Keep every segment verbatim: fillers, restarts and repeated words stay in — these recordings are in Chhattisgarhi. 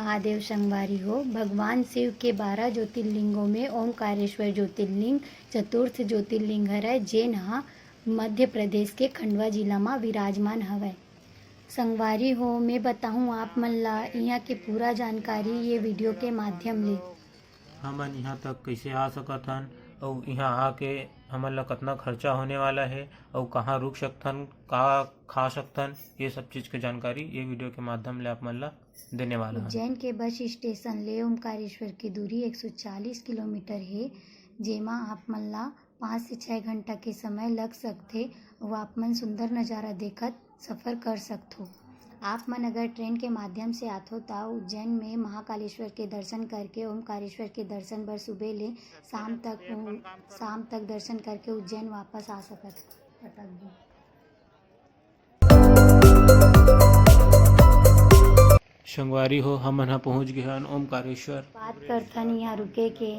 महादेव संगवारी हो, भगवान शिव के बारह ज्योतिर्लिंगों में ओमकारेश्वर ज्योतिर्लिंग चतुर्थ ज्योतिर्लिंग हरय, जेन ह मध्य प्रदेश के खंडवा जिला म विराजमान हवय। संगवारी हो, मैं बताहूँ आप मन ला इहाँ के पूरा जानकारी ये video के माध्यम ले। हमन इहाँ तक कइसे आ सकत हन, अउ इहाँ आके हमन ला कतना खर्चा होने वाला हे, अउ कहाँ रुक सकथन, का खा सकथन, ये सब चीज के जानकारी ये video के माध्यम ले आप मन ला देने वाला हन। उज्जैन के बस स्टेशन ले ओमकारेश्वर के दूरी एक सौ चालीस किलोमीटर हे, जेमा आप मन ला पाँच से छः घंटा के समय लग सकथे अउ आप मन सुंदर नजारा देखत सफर कर सकथो। आप मन अगर ट्रेन के माध्यम से आथो, त उज्जैन में महाकालेश्वर के दर्शन करके ओमकारेश्वर के दर्शन बर सुबह ले शाम तक, शाम तक दर्शन करके उज्जैन वापस आ सकत हो। संगवारी हो, हमन ह पहुंच गे हन ओमकारेश्वर। बात करथन इहाँ रुके के।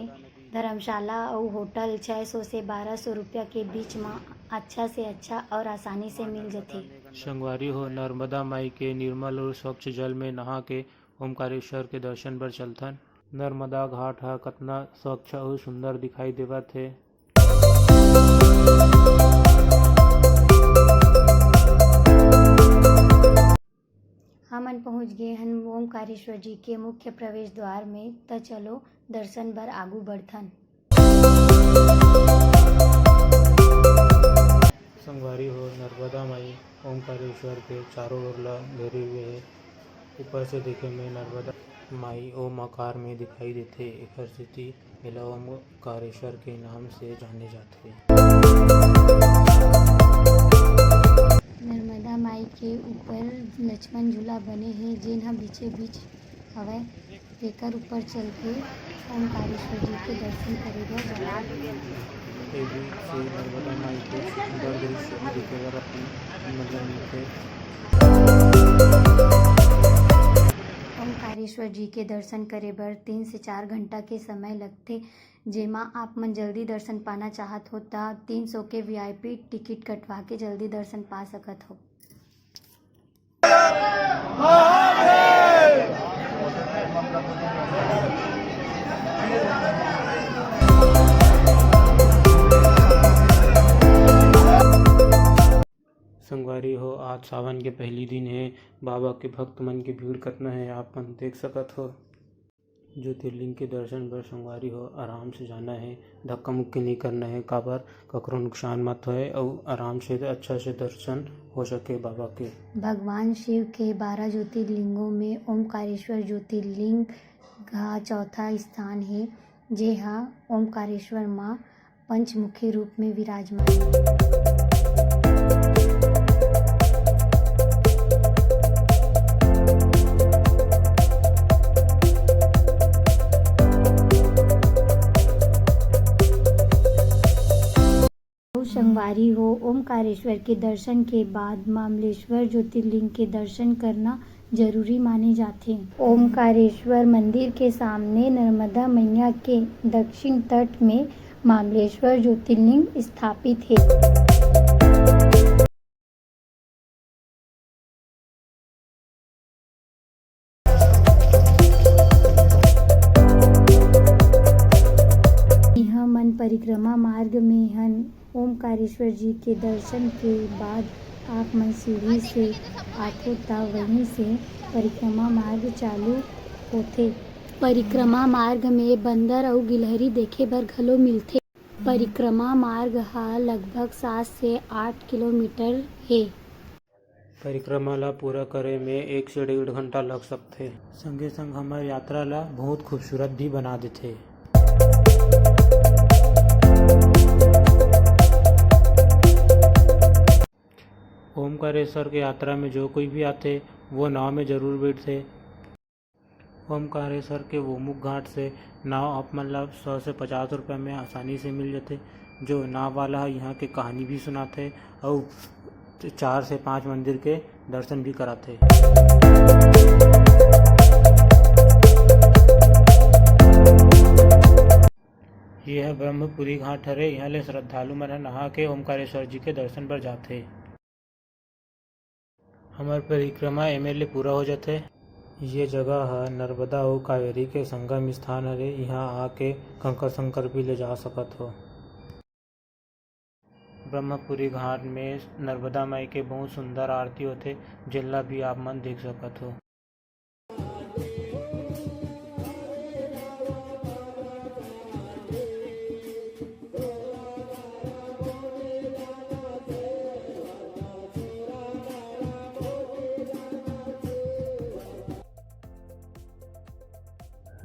धर्मशाला अउ होटल छह सौ से बारह सौ रुपया के बीच म अच्छा से अच्छा और आसानी से मिल जथे। संगवारी हो, नर्मदा माई के निर्मल और स्वच्छ जल में नहा के ओमकारेश्वर के दर्शन बर चलथन। नर्मदा घाट ह कतना स्वच्छ अउ सुंदर दिखाई देवत हे। हमन पहुंच गे हन ओमकारेश्वर जी के मुख्य प्रवेश द्वार में, त चलो दर्शन बर आगू बढ़थन। संगवारी हो, नर्मदा माई ओमकारेश्वर के चारों ओर ला घेरे हुए हे। ऊपर से देखे में नर्मदा माई ओम आकार में दिखाई देथे, एकर सेती एला ओमकारेश्वर के नाम से जाने जाथे। नर्मदा माई के ऊपर लक्ष्मण झूला बने हे, जेन ह बीचे बीच हवय। एकर ऊपर चल के ओमकारेश्वर जी के दर्शन करे बर जाथे। ये बीच से नर्मदा माई के सुंदर दृश्य भी देखे बर अपन मतलब मिलथे। ओमकारेश्वर जी के दर्शन करे बर तीन से चार घंटा के समय लगथे, जेमा आप मन जल्दी दर्शन पाना चाहत हो, त तीन सौ के V I P टिकट कटवा के जल्दी दर्शन पा सकत हो। संगवारी हो, आज सावन के पहली दिन हे। बाबा के भक्त मन के भीड़ कतना हे, आप मन देख सकत हो। ज्योतिर्लिंग के दर्शन बर संगवारी हो आराम से जाना हे, धक्का मुक्की नइ करना हे, काबर ककरो नुकसान मत होए अउ आराम से अच्छा से दर्शन हो सके बाबा के। भगवान शिव के बारह ज्योतिर्लिंगों में ओमकारेश्वर ज्योतिर्लिंग का चौथा स्थान हे, जे हा ओमकारेश्वर माँ पंचमुखी रूप में विराजमान हे। संगवारी हो, ओमकारेश्वर के दर्शन के बाद मामलेश्वर ज्योतिर्लिंग के दर्शन करना जरूरी माने जाथे। ओमकारेश्वर मंदिर के सामने नर्मदा मैया के दक्षिण तट में मामलेश्वर ज्योतिर्लिंग स्थापित हे। इहाँ मन परिक्रमा मार्ग में हन। ओमकारेश्वर जी के दर्शन के बाद आप मन सीढ़ी से आथो, त वहीं से परिक्रमा मार्ग चालू होथे। परिक्रमा मार्ग में बंदर अउ गिलहरी देखे बर घलो मिलथे। परिक्रमा मार्ग ह लगभग सात से आठ किलोमीटर हे। परिक्रमा ला पूरा करे में एक से डेढ़ घंटा लग सकथे। संगे संग हमर यात्रा ला बहुत खूबसूरत भी बना देथे। ओमकारेश्वर के यात्रा में जो कोई भी आथे, वो नाव में जरूर बैठथे। ओमकारेश्वर के वोमुख घाट से नाव आप मन ला सौ से पचास रुपया में आसानी से मिल जथे। जो नाव वाला ह यहाँ के कहानी भी सुनाथे अउ चार से पाँच मंदिर के दर्शन भी कराथे। ये ह ब्रह्मपुरी घाट हरे। यहाँ ले श्रद्धालु मन ह नहा के ओमकारेश्वर जी के दर्शन बर जाथे। हमर परिक्रमा एमे ले पूरा हो जाथे। ये जगह ह नर्मदा अउ कावेरी के संगम स्थान हरे। इहाँ आके कंकर संकर भी ले जा सकत हो। ब्रह्मपुरी घाट में नर्मदा माई के बहुत सुंदर आरती होथे, जेला भी आप मन देख सकत हो।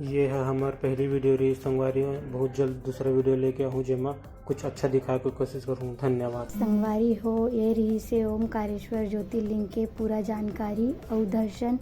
ये ह हमर पहली वीडियो रही संगवारी हो। बहुत जल्द दूसरा वीडियो लेके आहूँ, जेमा कुछ अच्छा दिखाए के कोशिश करूँ। धन्यवाद। संगवारी हो, ये रही से ओमकारेश्वर ज्योतिर्लिंग के पूरा जानकारी अउ दर्शन।